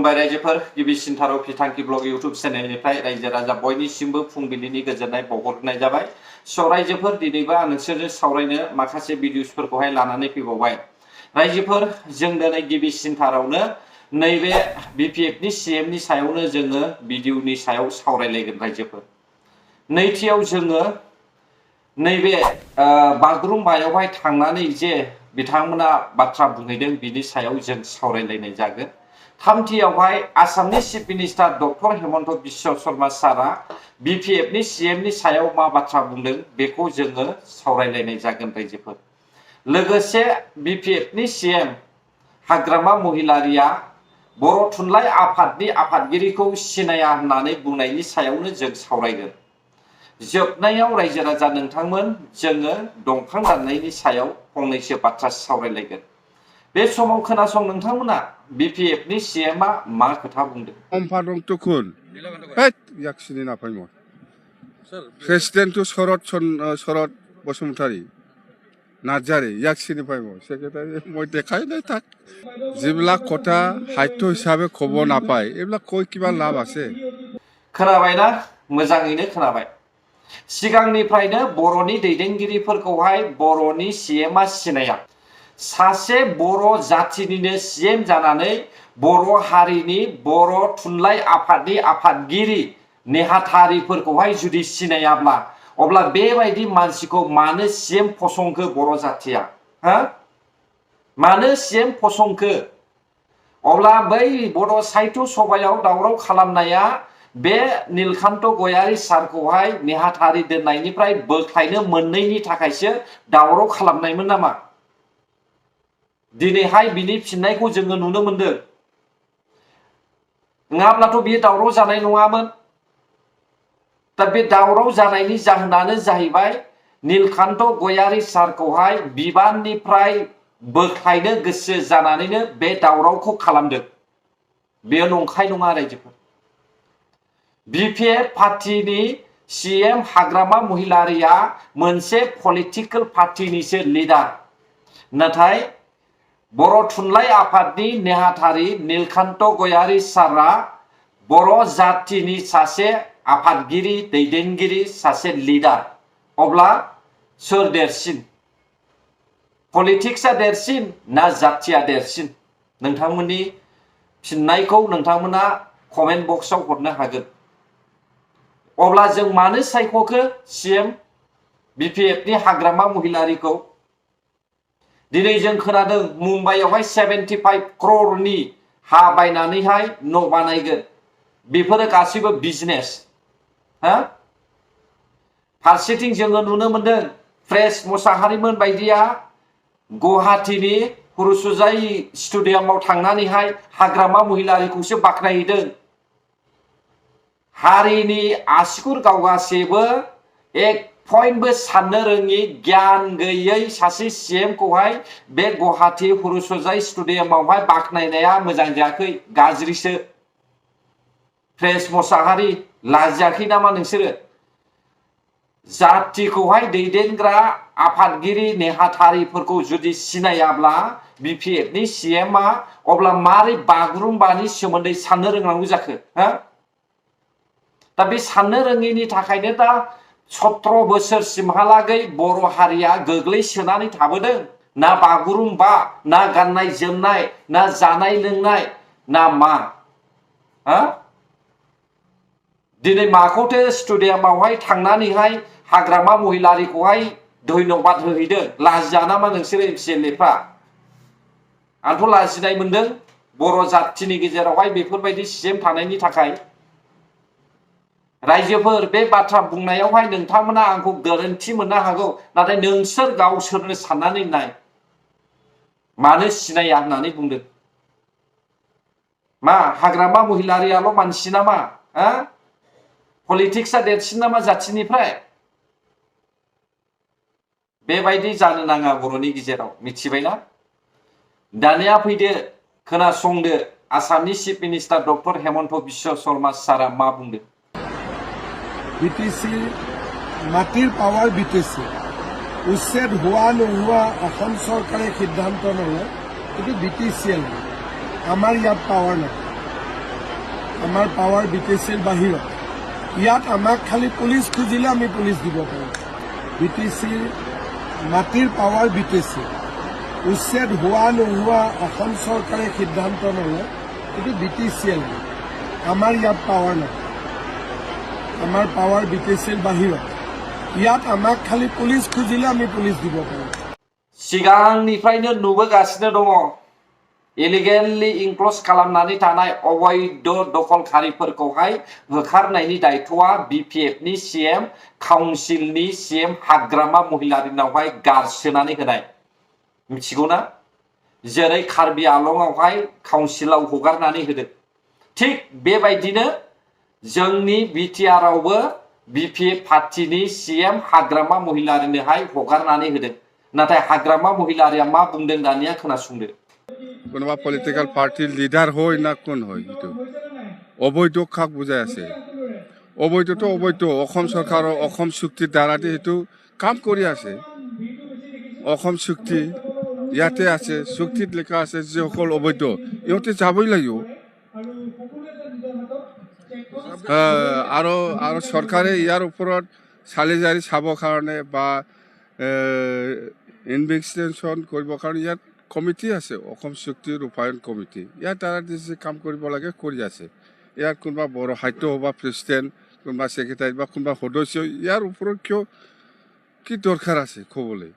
खुलुमबाय रायजोफोर गिबिसिन थाराव फिथांखि ब्लग इउट्युब चेनेलनिफ्राय रायजो राजा बयनिसिमबो फुंबिलिनि गोजोननाय बावहरनाय जाबाय। स' रायजोफोर दिनैबो आं नोंसोरजों सावरायनो माखासे भिडिअसफोरखौहाय लानानै फैबावबाय। रायजोफोर जों दिनै गिबिसिन थारावनो नैबे बिपिएफनि सिएमनि सायावनो जोङो भिडिअनि सायाव सावरायलायगोन रायजोफोर। नैथियाव जोङो नैबे बागुरुम्बायावहाय थांनानै जे बिथांमोना बाथ्रा बुंहैदों बिनि सायाव जों सावरायलायनाय जागोन। थामथियावहाय आसामनि chief minister doctor Hemant Biswa Sharma सारा बिपिएफनि सिएमनि सायाव मा बाथ्रा बुंदों बेखौ जोङो सावरायलायनाय जागोन रायजोफोर। लोगोसे बिपिएफनि सिएम हाग्रामा महिलारिया बर' थुनलाइ आफादनि आफादगिरिखौ सिनाया होननानै बुंनायनि सायावनो जों सावरायगोन। जोबनायाव रायजो राजा नोंथांमोन जोङो दंफां दाननायनि सायाव फंनैसो बाथ्रा सावरायलायगोन। बे समाव खोनासं नोंथांमोना बिपिएफनि सिएमआ मा खोथा बुंदों। सम्पादक तुकुन याक्सिनि नाफायमोन प्रेसिडेन्ट शरद बसुमतारी नार्जारी याक्सिनि फायमोन सेक्रेटारि मैं देखाय নাই তাক যিবিলাক কথা সাহিত্য হিসাবে খব নাপায় এইবিলাক কৈ কিবা লাভ আছে। खोनाबायना मोजाङैनो खोनाबाय। सिगांनिफ्रायनो बर'नि दैदेनगिरिफोरखौहाय बर'नि सिएमआ सिनाया। सासे बर' जातिनिनो सिएम जानानै बर' हारिनि बर' थुनलाइ आफादनि आफादगिरि नेहाथारिफोरखौहाय जुदि सिनायाब्ला अब्ला बेबायदि मानसिखौ मानो सिएम फसंखो बर' जातिया? मानो सिएम फसंखो? अब्ला बै बर' साहित्य सभायाव दावराव खालामनाया बे नीलकान्त गयारी सारखौहाय नेहाथारि दोननायनिफ्राय बोख्लायनो मोननैनि थाखायसो दावराव खालामनायमोन नामा? दिनैहाय बिनि फिननायखौ जोङो नुनो मोनदों। नङाब्लाथ' बियो दावराव जानाय नङामोन। दा बे दावराव जानायनि जाहोनानो जाहैबाय नीलकान्त गयारी सारखौहाय बिबाननिफ्राय बोख्लायनो गोसो जानानैनो बे दावरावखौ खालामदों। बेयो नंखाय नङा रायजोफोर। बिपिएफ पार्टीनि सिएम हाग्रामा महिलारिया मोनसे पलिटिकल पार्टीनिसो लिडार। नाथाय बर' थुनलाइ आफादनि नेहाथारि नीलकान्त गयारी सारा बर' जातिनि सासे आफादगिरि दैदेनगिरि सासे लिडार। अब्ला सोर देरसिन? पलिटिक्सआ देरसिन ना जातिया देरसिन? नोंथांमोननि फिननायखौ नोंथांमोना कमेन्ट बक्सआव हरनो हागोन। अब्ला जों मानो सायख'खो सिएम बिपिएफनि हाग्रामा महिलारिखौ? दिनै जों खोनादों मुम्बाइआवहाय 75 crore हा बायनानैहाय न' बानायगोन। बेफोरो गासैबो बिजनेस। फारसेथिं जोङो नुनो मोनदों प्रेस मोसाहारिमोन बायदिया गुवाहाटीनि हुरुसुजाइ स्टेडियामाव थांनानैहाय हाग्रामा महिलारिखौसो बाख्नायहैदों। हारिनि आसिगुर गावगासेबो एक पइन्टबो साननो रोङि गियान गैयै सासे सिएमखौहाय बे गुवाहाटी हुरुसुजाइ स्टेडियामावहाय बाख्नायनाया मोजां जायाखै, गाज्रिसो। प्रेस मोसाहारि लाजियाखै नामा नोंसोरो? जातिखौहाय दैदेनग्रा आफादगिरि नेहाथारिफोरखौ जुदि सिनायाब्ला बिपिएफनि सिएमआ अब्ला मारै बागुरुम्बानि सोमोन्दै साननो रोंनांगौ जाखो? दा बे साननो रोङिनि थाखायनो दा 17 बोसोरसिमहालागै बर' हारिया गोग्लैसोनानै थाबोदों। ना बागुरुम्बा, ना गाननाय जोमनाय, ना जानाय लोंनाय, ना मा? दिनै माखौथो स्टेडियामावहाय थांनानैहाय हाग्रामा महिलारिखौहाय धन्यबाद होहैदों? लाजिया नामा नोंसोरो एमसिएलएफ्रा? आंथ' लाजिनाय मोनदों बर' जातिनि गेजेरावहाय बेफोरबायदि सिएम थानायनि थाखाय। रायजोफोर बे बाथ्रा बुंनायावहाय नोंथांमोना आंखौ गोरोन्थि मोननो हागौ, नाथाय नोंसोर गावसोरनो साननानै नाय। मानो सिनाया होननानै बुंदों? मा हाग्रामा महिलारियाल' मानसि नामा? पलिटिक्सआ देरसिन नामा जातिनिफ्राय? बेबायदि जानो नाङा बर'नि गेजेराव, मिथिबायना? दानिया फैदो खोनासंदो आसामनि chief minister doctor Hemant Biswa Sharma सारा मा बुंदों। বিটিসি মাটির পাওয়ার বিটিসি উচ্ছেদ হওয়া নোহোৱা অসম চৰকাৰে সিদ্ধান্ত নলয়। কিন্তু বিটিচিএল আমাৰ ইয়াত পাৱাৰ নাই। আমাৰ পাৱাৰ BTCৰ বাহিৰত ইয়াত আমাক খালি পুলিচ খুজিলে আমি পুলিচ দিব পাৰোঁ BTCৰ মাটিৰ পাৱাৰ BTC উচ্ছেদ হোৱা নোহোৱা অসম চৰকাৰে সিদ্ধান্ত নলয় কিন্তু BTCL আমাৰ ইয়াত পাৱাৰ নাই আমাৰ পাৱাৰ BTCৰ বাহিৰত ইয়াত আমাক খালি পুলিচ খুজিলে আমি পুলিচ দিব পাৰোঁ सिगांनिफ्रायनो नुबोगासिनो दङ इलिगेलि इनक्ल'ज खालामनानै थानाय अवैध दखलखारिफोरखौहाय होखारनायनि दायथ'आ BPFनि CM काउन्सिलनि CM हाग्रामा महिलारिनावहाय गारसोनानै होनाय मिथिगौना जेरै कार्बि आलंआवहाय काउन्सिलाव हगारनानै होदों थिग बेबायदिनो जोंनि बिटिआरआवबो BPF पार्टिनि CM हाग्रामा महिलारिनोहाय हगारनानै होदों नाथाय हाग्रामा महिलारिया मा बुंदों दानिया खोनासंदो কোনোবা পলিটিক্যাল পার্টির লিডার হয় না কোন হয় এইটো অবৈধ কাক বুজাই আছে অবৈধটো অবৈধ অসম চৰকাৰৰ অসম চুক্তিৰ দ্বাৰাতে সেইটো কাম কৰি আছে অসম চুক্তি ইয়াতে আছে চুক্তিত লেখা আছে যে সকল অবৈধ ইহঁতে যাবই লাগিব আৰু চৰকাৰে ইয়াৰ ওপৰত চালি জাৰি চাবৰ কাৰণে বা ইনভেষ্টিগেশ্যন কৰিবৰ কাৰণে ইয়াত কমিটি আছে অসম চুক্তি ৰূপায়ণ কমিটি ইয়াৰ দ্বাৰা যে কাম কৰিব লাগে কৰি আছে ইয়াৰ কোনোবা বড়ো সাহিত্য বা প্ৰেচিডেণ্ট কোনোবা ছেক্ৰেটাৰী বা কোনোবা সদস্য ইয়াৰ ওপৰত কিয় কি দৰকাৰ আছে ক'বলৈ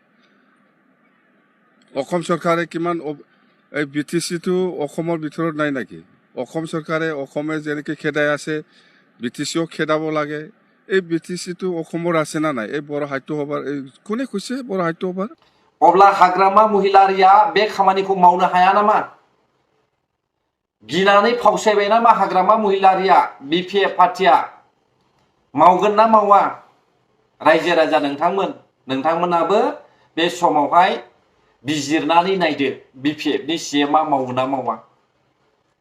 অসম চৰকাৰে কিমান এই BTCটো অসমৰ ভিতৰত নাই নেকি অসম চৰকাৰে অসমে যেনেকৈ খেদাই আছে BTCও খেদাব লাগে এই BTCটো অসমৰ আছে না নাই এই বড়ো সাহিত্য সভাৰ এই কোনে কৈছে বড়ো সাহিত্য সভাৰ अब्ला हाग्रामा महिलारिया बे खामानिखौ मावनो हाया नामा गिनानै फावसायबाय नामा हाग्रामा महिलारिया BPF पार्टिया मावगोन ना मावा रायजो राजा नोंथांमोनाबो बे समावहाय बिजिरनानै नायदो BPFनि CMआ मावो ना मावा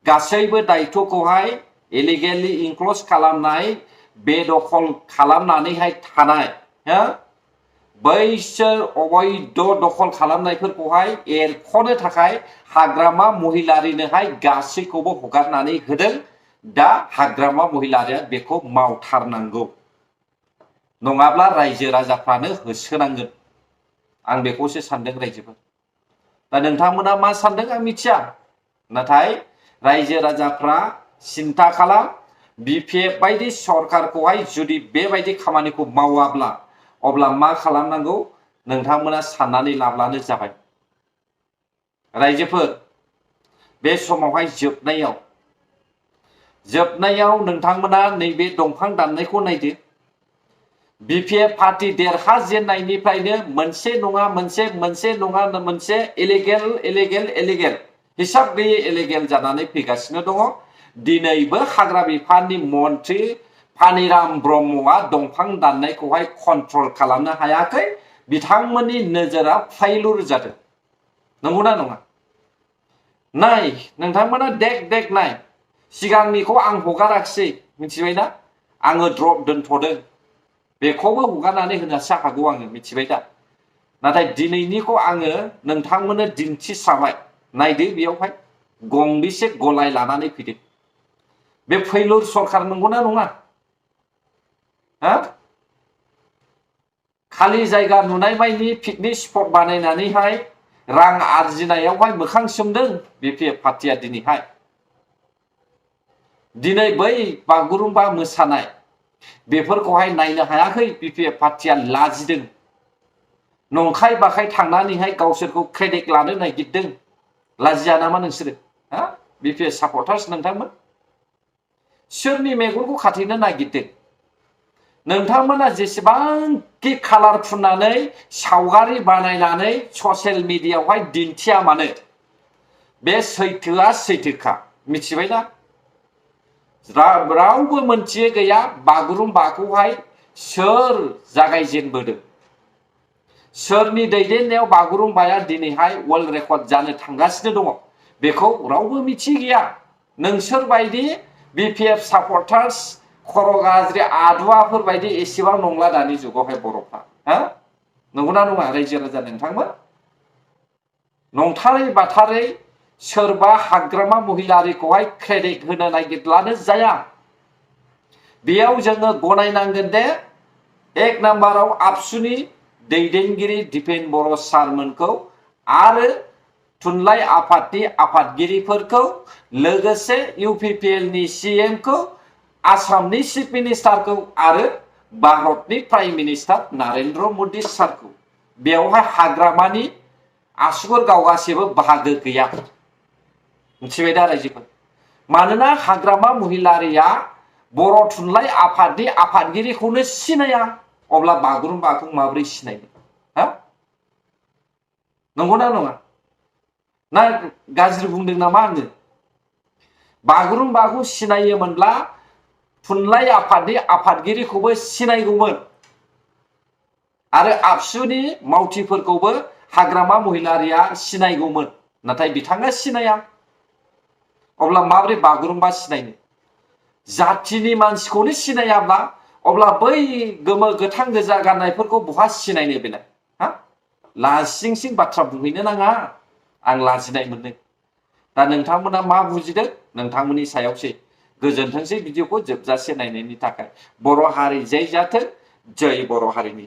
गासैबो दायथ'खौहाय इलिगेलि इनक्ल'ज खालामनाय बेदखल खालामनानैहाय थानाय हो बैसोर अवैध दखल खालामनायफोरखौहाय एरख'नो थाखाय हाग्रामा महिलारिनोहाय गासैखौबो हगारनानै होदों दा हाग्रामा महिलारिया बेखौ मावथारनांगौ नङाब्ला रायजो राजाफ्रानो होसोनांगोन आं बेखौसो सानदों रायजोफोर दा नोंथांमोना मा सानदों आं मिथिया नाथाय रायजो राजाफ्रा सिन्था खालाम BPF बायदि सरकारखौहाय जुदि बेबायदि खामानिखौ मावाब्ला अब्ला मा खालामनांगौ नोंथांमोना साननानै लाब्लानो जाबाय रायजोफोर बे समावहाय जोबनायाव नोंथांमोना नैबे दंफां दाननायखौ नायदो BPF पार्टी देरहाजेननायनिफ्रायनो मोनसे नङा मोनसे इलिगेल हिसाब गैयै इलिगेल जानानै फैगासिनो दङ दिनैबो हाग्रा बिफाननि मन्त्रि पानिराम ब्रह्मआ दंफां दाननायखौहाय कन्ट्रल खालामनो हायाखै बिथांमोननि नोजोरा फाइलुर जादों नंगौना नङा नाय नोंथांमोना देख नाय सिगांनिखौ आं हगाराखिसै मिथिबायना आङो ड्रप दोनथ'दों बेखौबो हगारनानै होनोसो हागौ आङो मिथिबाय दा नाथाय दिनैनिखौ आङो नोंथांमोननो दिन्थिस्राबाय नायदो बेयावहाय गंबेसे गलाय लानानै फैदों बे फैलुर सरकार नंगौना नङा हा खालि जायगा नुनाय मायनि पिकनिक स्पट बानायनानैहाय रां आरजिनायावहाय मोखां सोमदों BPF पार्टिया दिनै बै बागुरुम्बा मोसानाय बेफोरखौहाय नायनो हायाखै BPF पार्टिया लाजिदों नंखाय बाखाय थांनानैहाय गावसोरखौ क्रेडिट लानो नागिरदों लाजिया नामा नोंसोरो हा BPF सापर्टार्स नोंथांमोन सोरनि मेगनखौ खाथेनो नागिरदों नोंथांमोना जेसेबांखि कालार फुननानै सावगारि बानायनानै ससियेल मिडियायावहाय दिन्थिया मानो बे सैथोआ सैथोखा मिथिबायना रावबो मोनथियै गैया बागुरुम्बाखौहाय सोर जागायजेनबोदों सोरनि दैदेननायाव बागुरुम्बाया दिनैहाय वर्ल्ड रेकर्ड जानो थांगासिनो दङ बेखौ रावबो मिथि गैया नोंसोर बायदि BPF सापर्टार्स खर' गाज्रि आदुवाफोर बायदि एसेबां नंला दानि जुगावहाय बर'फ्रा हा नंगौना नङा रायजो राजा नोंथांमोन नंथारै बाथारै सोरबा हाग्रामा महिलारिखौहाय क्रेडिट होनो नागिरब्लानो जाया। बेयाव जोङो गनायनांगोन दे एक नाम्बाराव आबसुनि दैदेनगिरि दिपेन बर' सारमोनखौ आरो थुनलाइ आफादनि आफादगिरिफोरखौ लोगोसे UPPL नि CM खौ आसामनि चिफ मिनिस्टारखौ आरो भारतनि प्राइम मिनिस्टार नरेन्द्र मदि सारखौ बेवहाय हाग्रामानि आसुगुर गावगासिबो बाहागो गैया। मिथिबाय दा रायजोफोर? मानोना हाग्रामा महिलारिया बर' थुनलाइ आफादनि आफादगिरिखौनो सिनाया अब्ला बागुरुम्बाखौ माबोरै सिनायनो? हा? नंगौना नङा? ना गाज्रि बुंदों नामा आङो? बागुरुम्बाखौ सिनायोमोनब्ला थुनलाइ आफादनि आफादगिरिखौबो सिनायगौमोन आरो आबसुनि मावथिफोरखौबो हाग्रामा महिलारिया सिनायगौमोन। नाथाय बिथाङा सिनाया। अब्ला माबोरै बागुरुम्बा सिनायनो? जाथिनि मानसिखौनो सिनायाब्ला अब्ला बै गोमो गोथां गोजा गाननायफोरखौ बहा सिनायनो बेलाय? हा? लासिं सिं बाथ्रा बुंहैनो नाङा। आं लाजिनाय मोनदों। दा नोंथांमोना मा बुजिदों? नोंथांमोननि सायावसै। गोजोनथोंसै भिडिअखौ जोबजासे नायनायनि थाखाय। बर' हारि जै जाथों, जै बर' हारिनि।